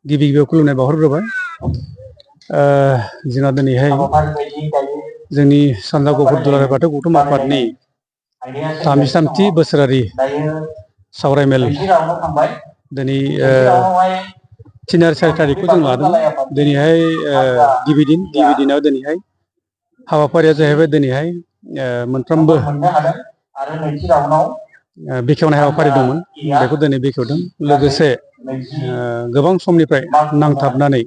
गिबि गिबियाव खुलुमनाय बावहरग्रोबाय। जोंहा दिनैहाय जोंनि सानजा गफुर दुलाराय बाथौ गौथुम आफादनि 33थि बोसोरारि सावरायमेल दिनै 3 आरो 4 थारिखखौ जों लादों। दिनैहाय गिबि दिनाव दिनैहाय हाबाफारिया जाहैबाय दिनैहाय मोनफ्रोमबो बेखेवनाय हाबाफारि दंमोन, बेखौ दिनै बेखेवदों। लोगोसे गोबां समनिफ्राय नांथाबनानै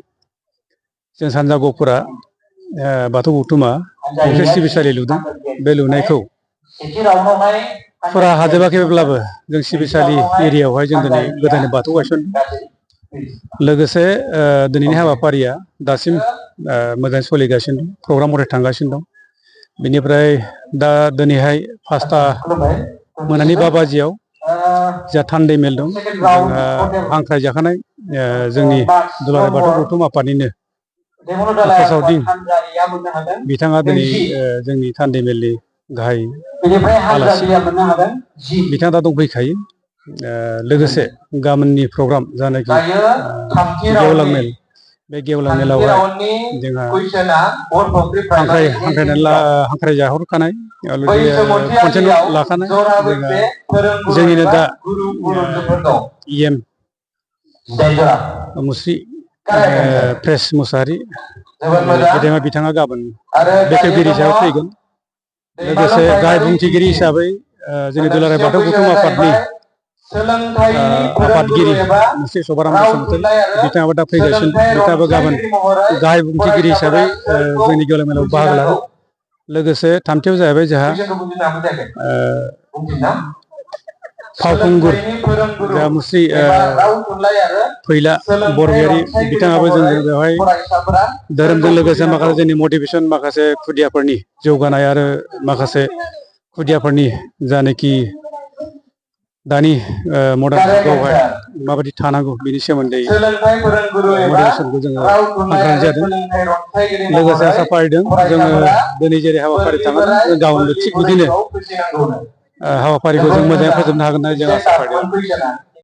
जों सानजा गफुरा बाथौ गौथुमा गंसे सिबिसालि लुदों। बे लुनायखौ फुरा हाजोबाखैब्लाबो जों सिबिसालि एरियायावहाय जों दिनै गोदानै बाथौ गायसनदों। लोगोसे दिनैनि हाबाफारिया दासिम मोजाङै सोलिगासिनो दं, प्रग्राम मथे थांगासिनो दं। बेनिफ्राय दा दिनैहाय 5टा मोनानि 5 बाजियाव जा थान्दै मेल दं, जोंहा हांख्राय जाखानाय जोंनि दुलाराय बाथौ गौथुम आफादनिनो फोसावदिं बिथाङा दिनै जोंनि थान्दै मेलनि गाहाय आलासि, बिथाङा दा दंफैखायो। लोगोसे गाबोननि प्रग्राम जानाखि गेवलां मेल, बे गेवलां मेलावहाय जोंहा हांख्राय जाहरखानाय कन्टेन्ट लाखानाय जोंनिनो दा EM मुस्रि प्रेस मुसाहारि गेदेमा बिथाङा गाबोन बेखेवगिरि हिसाबै फैगोन। लोगोसे गाहाय बुंथिगिरि हिसाबै जोंनि दुलाराय बाथौ गौथुम आफादनि आफादगिरि मुस्रि सभाराम बसुमतारी बिथाङाबो दा फैगासिनो। बिथाङाबो गाबोन गाहाय बुंथिगिरि हिसाबै जोंनि गेवलां मेलाव बाहागो लागोन। लोगोसे थामथियाव जाहैबाय जोंहा फावखुंगुर जोंहा मुस्रि फैला बरगयारी बिथाङाबो जोंजों बेवहाय धोरोमजों लोगोसे माखासे जोंनि मटिभेसन, माखासे खुदियाफोरनि जौगानाय आरो माखासे खुदियाफोरनि जानाखि दानि मडार्न जुगावहाय माबायदि थानांगौ बेनि सोमोन्दै मटिभेसनखौ जोङो हांख्रायनाय जादों। लोगोसे आसा फारिदों जोङो दिनै जेरै हाबाफारि थांदों, जों गाबोनबो थिग बिदिनो हाबाफारिखौ जों मोजाङै फोजोबनो हागोन होननानै जों आसा फारिदों।